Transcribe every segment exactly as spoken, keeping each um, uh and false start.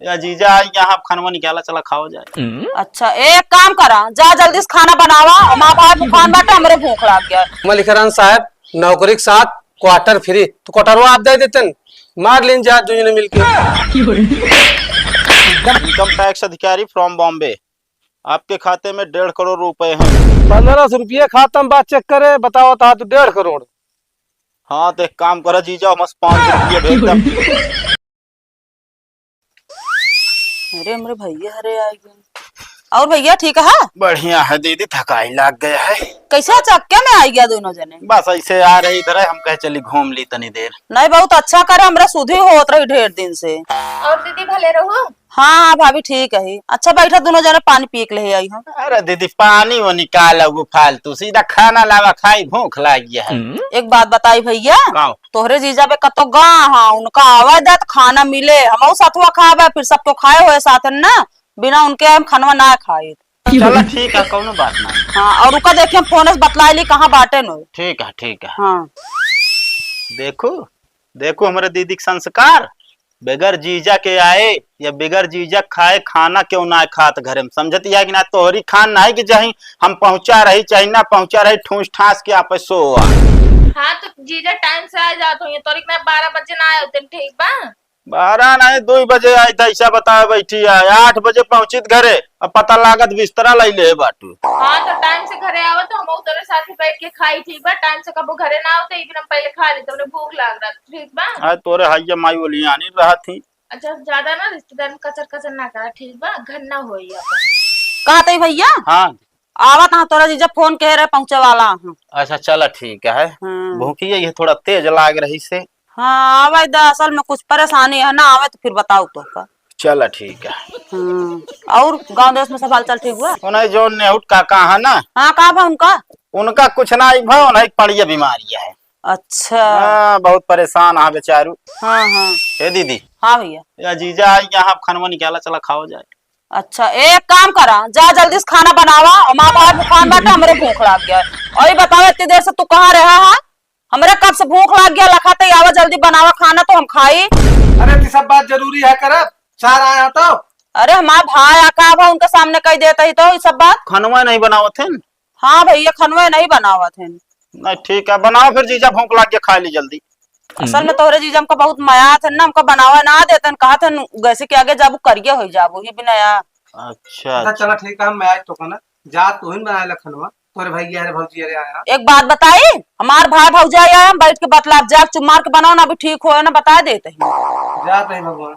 या जीजा आई यहाँ, अब खानवा निकाला, चला खावा जाए। अच्छा, एक काम करा, जा जल्दी से खाना बनावा, हमार भाई भूखान बाटे, हमरे भूख लाग गया। मलिकरान साहब, नौकरी के साथ क्वार्टर फ्री, तो क्वार्टरवा आप दे देतन, मार लेन जा दुई जने मिलके। इनकम टैक्स अधिकारी फ्रॉम बॉम्बे, आपके खाते में डेढ़ करोड़ रुपए हैं। पन्द्रह सौ रुपये खाता में बा, चेक करे, बतावा तो डेढ़ करोड़। हाँ, तो एक काम करा जीजा, बस पाँच सौ रुपये भेज दे। अरे हमरे भैया, अरे आ गए। और भैया ठीक है? बढ़िया है दीदी, थकाई लाग गया है। कैसे अचक्के में आ गया दोनों जने? बस ऐसे आ रहे इधर, हम कहे चली घूम ली तनी देर। नहीं, बहुत अच्छा करे, हमरा सुधी होत रही ढेर दिन से। और दीदी भले रहो। हाँ हाँ भाभी ठीक है। अच्छा बैठा, दोनों जने पानी पी के ले आई हम। अरे दीदी, पानी वो निकाल, वो फालतू, सीधा खाना लावा खाई, भूख लाग गया है। एक बात बताई भैया, का? तोहरे जीजा बे कतो गा हाँ, उनका आवे दे त खाना मिले, हमहू सथवा खाबे, फिर सबको खाए होए साथ ना, बिना उनके हम खनवा ना खाए। चला ठीक है, कौनो बात ना। हाँ, और उका देखिए हम फोन से बतला ली कहाँ बाटे नो। ठीक है, ठीक है। हाँ। देखो, देखो हमरे दीदी के संस्कार, बगैर जीजा के आए या बगैर जीजा खाए खाना क्यों ना खात घरे में, समझत या कि ना? तोहरी खान ना है कि चाहे हम पहुंचा रही चाहे ना पहुंचा रही, ठूस ठास के आपे सो आ। हाँ, तो जीजा टाइम से आ जात होइहैं, तोरी के ना बारह बजे ना आए होते, ठीक बा? बारह नहीं, दुई बजे आई था, ऐसा बताए बैठी है, आठ बजे पहुंचित घरे, अब पता लागत बिस्तरा लाई ले बाटू। हाँ, तो टाइम से घरे आवे तो हम तोरे साथ ही बैठ के खाई, ठीक बा? टाइम से कबो घरे ना आवते, एक दिन हम पहले खा लेते, हमरे भूख लाग रहा, ठीक बा? आज तोरे हैया माई ओलियानी रहा थी। अच्छा, ज्यादा ना रिश्तेदार में कचर कचर ना करा, ठीक बा? घर ना होई अपन। कहा तई भैया? हाँ। आवत हाँ, तोरा जीजा फोन कहे रहे, पहुँचे वाला हूँ। अच्छा, चला ठीक है। हाँ। भूखी है, ये थोड़ा तेज लाग रही से। हाँ, आवे द, असल में कुछ परेशानी है ना, आवे तो फिर बताऊ तो का। चला ठीक है। हाँ, और गाँव देश में सब हालचाल ठीक हुआ? उन्हें जो नेहुट काका है ना। हाँ, का भा उनका? उनका कुछ ना आई भा, उन्हें एक पड़िया बीमारी है। अच्छा। हाँ, बहुत परेशान है बेचारू। हाँ, हाँ। ए दीदी। हाँ भैया। या जीजा आई यहाँ, अब खानवा निकाला, चला खावा जाए। अच्छा, एक काम करा, जा जल्दी से खाना बनावा, हमार भाई भूखान बाटे, हमरे भूख लाग गया। और ये बतावा, इतनी देर से तू कहाँ रहा है? हमरे कब से भूख लाग गया, लखा ते आवा, जल्दी बनावा खाना तो हम खाई। अरे, ती सब बात जरूरी है करब? सार आया तो? अरे, हमार भाई आ का भा, उनके सामने कह देता ही तो ये सब बात। खनवा नहीं बनावत है? हाँ भैया, खनवा नहीं बनावत है। नहीं, ठीक है, बनाओ फिर जीजा, भूख लाग गया, खा ली जल्दी। असल में तोहरे जीजा हमका बहुत मया थे ना, हमका बनावे ना देते हैं, कहा थे गैस के आगे जाबू करिए हो जाबू ही बिना या। अच्छा, अच्छा, अच्छा। चला ठीक है, हम मैं आज तो खाना जा, तू ही बनाए ला खनवा, तोरे भैया रे भौजी रे आया। एक बात बताई, हमार भाई भौजी आया, हम बैठ के बतलाब, जा चुप मार के बनाओ ना, अभी ठीक होए ना, बता देते हैं। जा तही भगवान।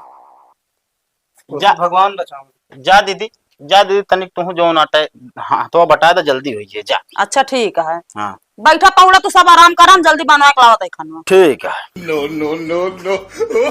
जा। भगवान बचाओ। जा दीदी, जा दीदी, तनिक तुहू जौन आटे, हाँ, तो बटा दे, जल्दी होइए, जा। अच्छा, ठीक है। हाँ। बैठा पहुड़ा, तू सब आराम करा, हम जल्दी बनवा के लावत है खाना। ठीक है। No, no, no, no।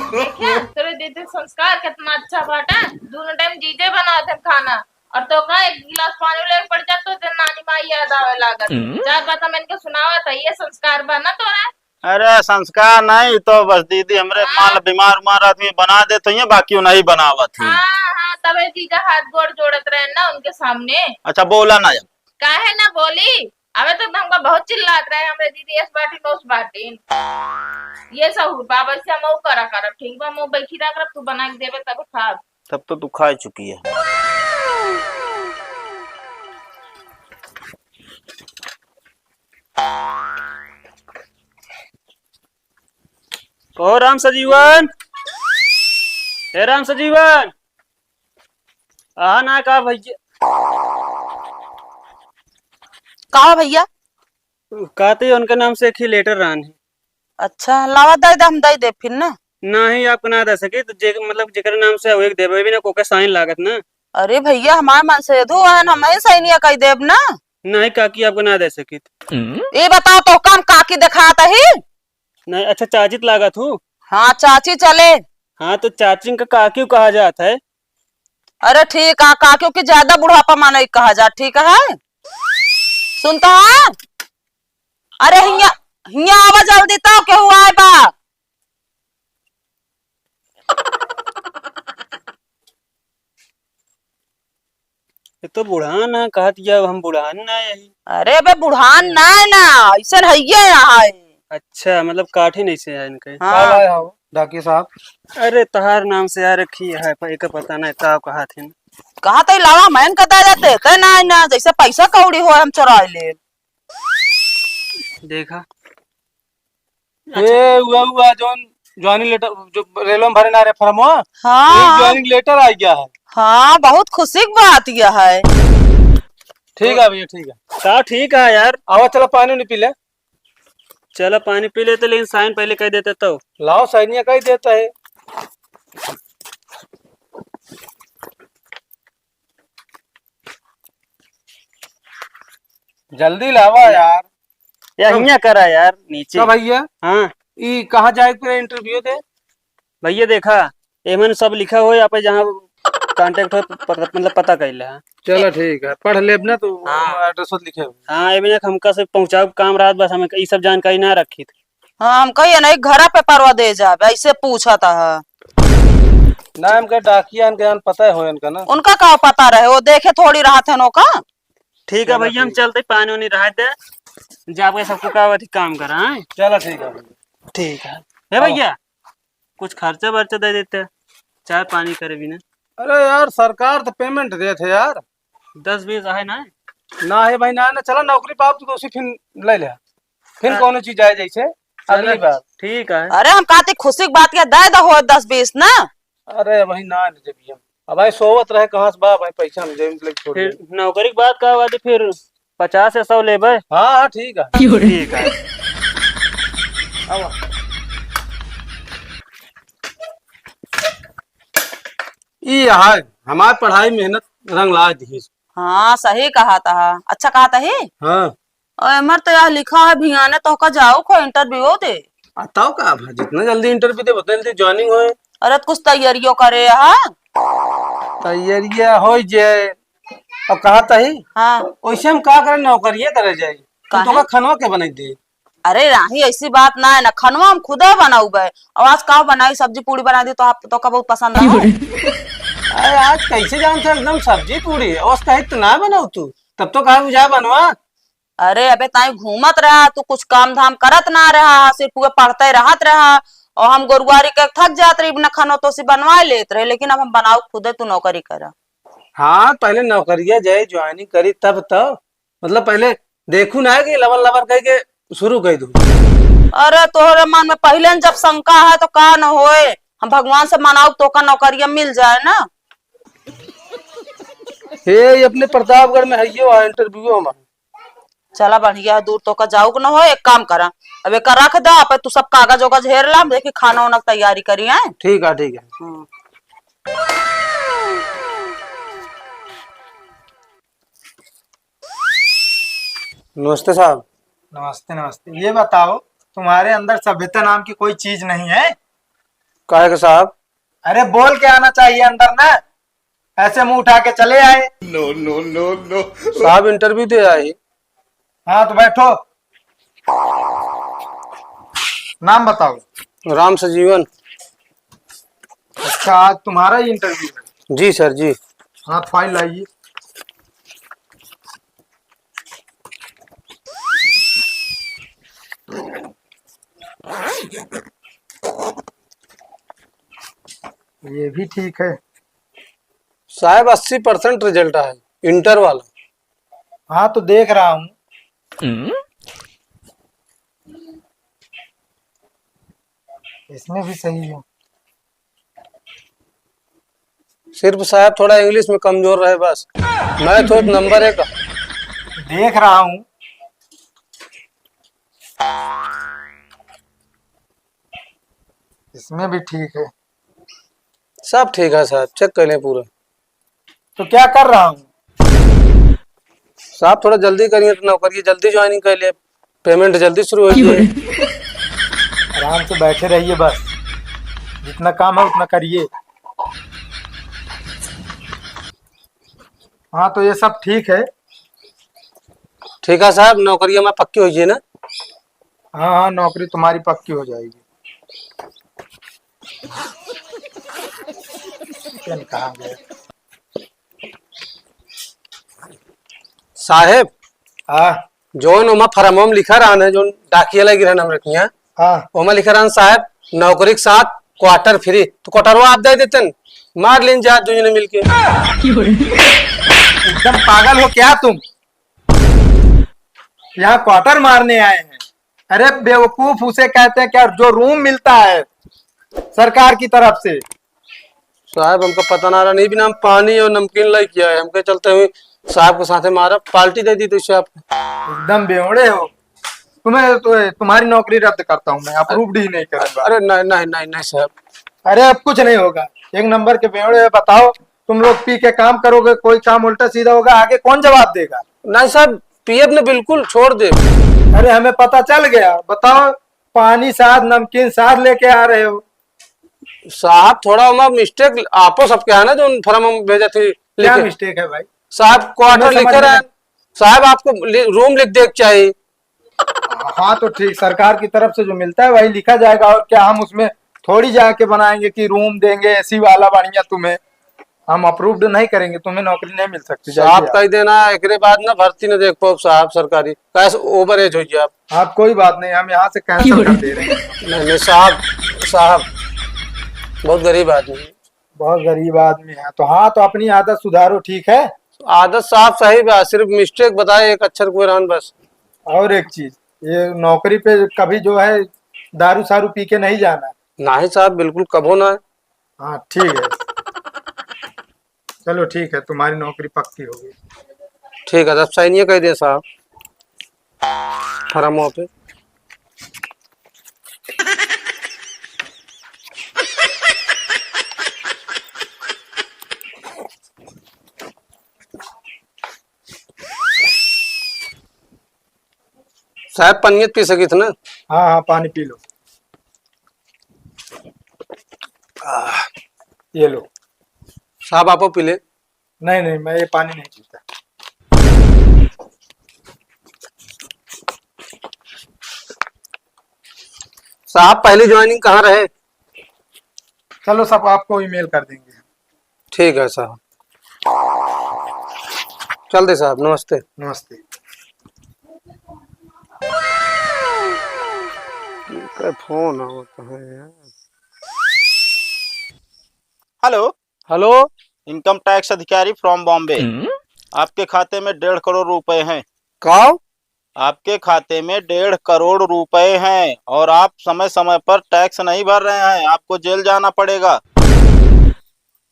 देखिया, तोरे दीदी संस्कार कितना अच्छा बाटा, दोनों टाइम जीजे बनावत है खाना, और तो का एक गिलास पानी लेके पड़ जात तो तेरे नानी माँ याद आवे लागत। हम्म। चार बात हम इनके सुनावत है, ये संस्कार बा ना तोरा? अरे संस्कार नहीं तो बस दीदी, हमरे हाँ। माल बीमार उमार आदमी बना देत होइहैं, बाकी वो नहीं बनावत ही। हाँ, हाँ, तबे जीजा हाथ गोड़ जोड़त रहे ना उनके सामने। अच्छा बोला ना अब। काहे ना बोली? अबे तो हमका बहुत चिल्लात रहे, हमरे दीदी एस बाटी नोस बाटी। ये सहूर बा, वैसे हम करा करब, ठीक बा, हम बैठी रहा करब, तू बना के देबे तब खाब। तब तो तू खा चुकी है। कहो राम सजीवन, हे राम सजीवन, आहा ना का भैया? का भैया? कहते उनके नाम से एक ही लेटर रहन है। अच्छा, लावा दे दे, हम दे दे फिर ना। नहीं, आपको ना दे सकी, तो जे, मतलब जेकर नाम से वही देबे भी ना, कोके साइन लागत ना। अरे भैया, हमार मन से दो है, हम ही साइनिया कह देब ना। नहीं काकी, आपको ना दे सकित। ये बताओ तो काम काकी दिखात ही? नहीं, अच्छा चाची त लागत हूँ। हाँ, चाची चले। हाँ, तो चाची का काकी कहा जात है। अरे ठीक है, काकी के ज्यादा बुढ़ापा माने कहा जात, ठीक है? सुनता है? अरे हिया, हिया आवा जल्दी तो, केहू आए बा। ये तो बुढ़ान है, कहत या हम बुढ़ान ना है। अरे बे बुढ़ान ना है ना, ऐसन हइये यहाँ है। अच्छा, मतलब काठी नहीं से है इनके। हाँ। हाँ भाई, हाँ। डाकिया साहब। अरे, तोहार नाम से यार रखी है, प-, एकर पता नहीं का कहा थे। कहा तो लावा, मैं का दे देते, ते ना, ना, जैसे पैसा कौड़ी हो, हम चुरा ले। देखा। ए, हुआ, हुआ, जौन joining letter, जो रेलवे में भरे ना रहे फॉर्म, हाँ। एक joining letter आ गया है। हाँ, बहुत खुशी की बात यह है। ठीक है भैया, ठीक है। का ठीक है यार? आवा, चला पानी नहीं पी ले। चला पानी पी लेते, लेकिन साइन पहले कर देते तो। लाओ, साइनिया कर देता है। जल्दी लावा यार। या तो हियाँ करा यार, नीचे। तो भैया, हाँ। ई कहाँ जाए के इंटरव्यू दे? भैया देखा, एमन सब लिखा हुआ है, आप जहाँ contact हो, पता, मतलब पता कर ले, हाँ। चलो ठीक है, पढ़ लेब ना तू, हाँ। Address लिखे हुए। हाँ, एमन हमका से पहुँचाओ काम रहत, बस हमें ई सब जानकारी ना रखी थी। हाँ, हम कहिए ना, एक घरा पे परवा दे जाबे, ऐसे पूछा था। ना, हमके डाकिया इनके जान पता है हो इनका ना। उनका का पता रहे, वो देखे थोड़ी रहत है नौका। ठीक है चलो भैया, हम ठीक। चलते, पानी उनी रह दे, जाके सबको का अथी काम करा है। चलो ठीक है भैया। ठीक है। हे आओ। भैया, कुछ खर्चा बर्चा दे देते, चाय पानी करे बिना। अरे यार, सरकार तो payment देत है यार। दस बीस है ना? ना है भाई, ना, ना, चला नौकरी पाओ तो उसी फिर ले ले, फिर हाँ। कौनो चीज आए जैसे चलो, अगली बार। ठीक है। अरे हम कहते खुशी की बात क्या, दे दो हो दस बीस ना। अरे भाई ना ले जब हम, अब भाई सोवत रहे कहाँ से बा भाई पैसा हम जेब में लेके छोड़ फिर देंगे। नौकरी के बाद का बात है, फिर पचास या सौ लेबे? हाँ, हाँ, ठीक है। ठीक है। अब ई है, हमार पढ़ाई मेहनत रंग ला दी। हाँ, सही कहा था। अच्छा कहा था ही? हाँ। और एमर तो यह लिखा है, भियाने तो का जाओ को इंटरव्यू दे। आ, तब का भा, जितना जल्दी इंटरव्यू दे, उतना जल्दी ज्वाइनिंग होए। अरे, तो कुछ तैयारियों करे, हाँ? तैयारियां हो जे। अब कहा तही? हाँ। वैसे हम का करे, नौकरिये करे जाई। तू काहे? तो का खनवा के बनाई दे? अरे राही, ऐसी बात ना है ना, खनवा हम खुदे बनाऊबे। और आज का बनाई, सब्जी पूड़ी बना दी तो आप तो का बहुत पसंद है। अरे आज कैसे जानते हो एकदम सब्जी पूड़ी, और कहे तो ना बनाऊ तू, तब तो कहा बुझा बनवा। अरे अबे ताई घूमत रहा, तू कुछ काम धाम करत ना रहा, सिर्फ उहे पढ़ते रहत रहा। और हम गोरुआरी के थक जात रही, न खनो तो सी बनवा लेत रहे, लेकिन अब हम बनाऊ खुदे, तू नौकरी करा। हाँ, पहले नौकरिया जाए, ज्वाइनिंग करी तब तो, मतलब पहले देखू ना कि लवन लवन कह के शुरू कर दू। अरे तोहरे मन में पहले न जब शंका है तो का न होए, हम भगवान से मनाऊ तो का नौकरिया मिल जाए ना। हे, ये अपने प्रतापगढ़ में है, यो है इंटरव्यू हमारा। चला बढ़िया है, दूर तो का जाऊ के न हो, एक काम करा, अब एक रख दे, अब तू सब कागज ओगज हेर ला, हम देखी खाना वाना की तैयारी करी है। ठीक है, ठीक है। हम्म। नमस्ते साहब। नमस्ते, नमस्ते। ये बताओ, तुम्हारे अंदर सभ्यता नाम की कोई चीज नहीं है? काहे के साहब? अरे बोल के आना चाहिए अंदर ना, ऐसे मुंह उठा के चले आए। No, no, no, no। साहब इंटरव्यू दे आए। हाँ तो बैठो, नाम बताओ। राम सजीवन। अच्छा, आज तुम्हारा ही इंटरव्यू है? जी सर जी। हाँ, फाइल लाइए। ये भी ठीक है। साहब अस्सी परसेंट रिजल्ट आया इंटर वाला। हाँ तो देख रहा हूँ। हम्म। इसमें भी सही है। सिर्फ साहब थोड़ा इंग्लिश में कमजोर रहे बस। मैथ हो तो नंबर एक। देख रहा हूँ। इसमें भी ठीक है। सब ठीक है साहब, चेक कर लें पूरा। तो क्या कर रहा हूँ? साहब थोड़ा जल्दी करिए तो नौकरी जल्दी ज्वाइनिंग कर ले, पेमेंट जल्दी शुरू हो जाए। आराम से बैठे रहिए बस, जितना काम है उतना करिए। हाँ तो ये सब ठीक है। ठीक है साहब, नौकरी हमारी पक्की हो जाए ना? हाँ हाँ, नौकरी तुम्हारी पक्की हो जाएगी। पेन कहाँ गया? साहेब, हाँ। जौन ओमा फरमवा में लिखा रहन है, जौन डाकिया लगी रहन हमरे किहाँ, हाँ। ओमा लिखा रहन साहेब, नौकरी के साथ quarter free, तो quarterवा आप दे देते न, मार लेन जा दुइ जने मिलके। एकदम पागल हो क्या तुम? यहाँ quarter मारने आए हैं? अरे बेवकूफ उसे कहते हैं क्या, जो room मिलता है सरकार की तरफ से। साहब, हमका पता ना रहा, नहीं बिना हम पानी और नमकीन लेके आए, हमके चलते हुए साहब के साथे मारा, party दे दी तो साहब। एकदम बेवड़े हो। तुम्हें तो, तुम्हारी नौकरी रद्द करता हूँ मैं, approved ही नहीं करूंगा। अरे नहीं, नहीं, नहीं, नहीं साहब। अरे अब कुछ नहीं होगा, एक नंबर के बेवड़े हो। बताओ, तुम लोग पी के काम करोगे, कोई काम उल्टा सीधा होगा, आगे कौन जवाब देगा? नहीं साहब, पियब न, बिल्कुल छोड़ दे। अरे हमें पता चल गया। बताओ, पानी साथ, नमकीन साथ लेके आ रहे हो। साहब, थोड़ा हमारा mistake, आपो सबके है ना, जो form हम भेजे थे क्या लिखे। Mistake है भाई? साहब, quarter तुम्हें समझ लिखे में रहे। साहब, आपको लि-, room लिख दे के चाहिए। हाँ, तो ठीक, सरकार की तरफ से जो मिलता है, वही लिखा जाएगा। और क्या हम उसमें थोड़ी जाके बनाएंगे कि room देंगे AC वाला बढ़िया तुम्हें? हम approved नहीं करेंगे, तुम्हें नौकरी नहीं मिल सकती, जाइए साहब, आप। कह देना, एकरे बाद ना भर्ती न देख पाओ साहब सरकारी, कैसे over age हो गया आप। आप कोई बात नहीं, हम यहाँ से cancel कर दे रहे हैं। नहीं, नहीं साहब, साहब, बहुत गरीब आदमी है। बहुत गरीब आदमी है, तो हाँ, तो अपनी आदत सुधारो, ठीक है? आदत साहब सही बा, सिर्फ mistake बताए, एक अक्षर कोई रहन बस। और एक चीज, ये नौकरी पे कभी जो है दारू सारू पी के नहीं जाना। नहीं साहब, बिल्कुल कबो ना। हाँ, ठीक है। चलो, ठीक है, तुम्हारी नौकरी पक्की हो गई। ठीक है, तब sign ये कर दिया साहब, form पे। साहब, पनियत पी सकित ना? हाँ, हाँ, पानी पी लो। आह। ये लो। साहब, आपो पी ले। नहीं, नहीं, मैं ये पानी नहीं पीता। साहब, पहली joining कहाँ रहे? चलो, सब आपको email कर देंगे। ठीक है साहब। चल दे साहब, नमस्ते। नमस्ते। इनका फोन आवत है यार। हेलो। हेलो। Income tax अधिकारी from बॉम्बे। हम्म? आपके खाते में डेढ़ करोड़ रुपए हैं। का? आपके खाते में डेढ़ करोड़ रुपए हैं और आप समय समय पर tax नहीं भर रहे हैं, आपको जेल जाना पड़ेगा।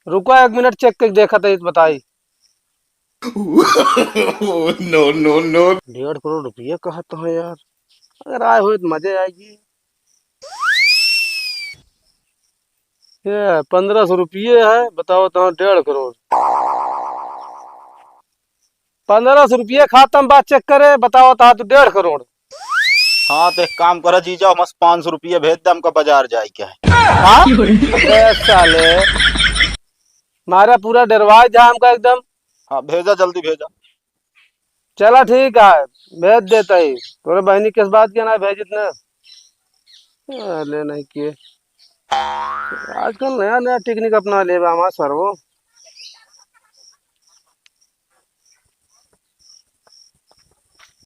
रुका, एक मिनट check करके देखा तो बताई। No, no, no। डेढ़ करोड़ रुपये कहा तो है यार, अगर आए हुए तो मजे आएगी। ये पन्द्रह सौ रुपये है, बताओ तो डेढ़ करोड़। पन्द्रह सौ रुपये खाता में बा, check करे, बताओ तो, तो डेढ़ करोड़। हाँ, तो एक काम करा जीजा, बस पाँच सौ रुपये भेज दे, हमका बाजार जाए के है। हाँ? अरे साले, मारा पूरा डरवाए दिया हमका एकदम। हाँ, भेजा, जल्दी भेजा। चला ठीक है, भेज देता ही। तोरे बहनी किस बात के ना भेजित ना? अरे नहीं किए। आजकल नया नया technique अपना लेबा हमार सरवो।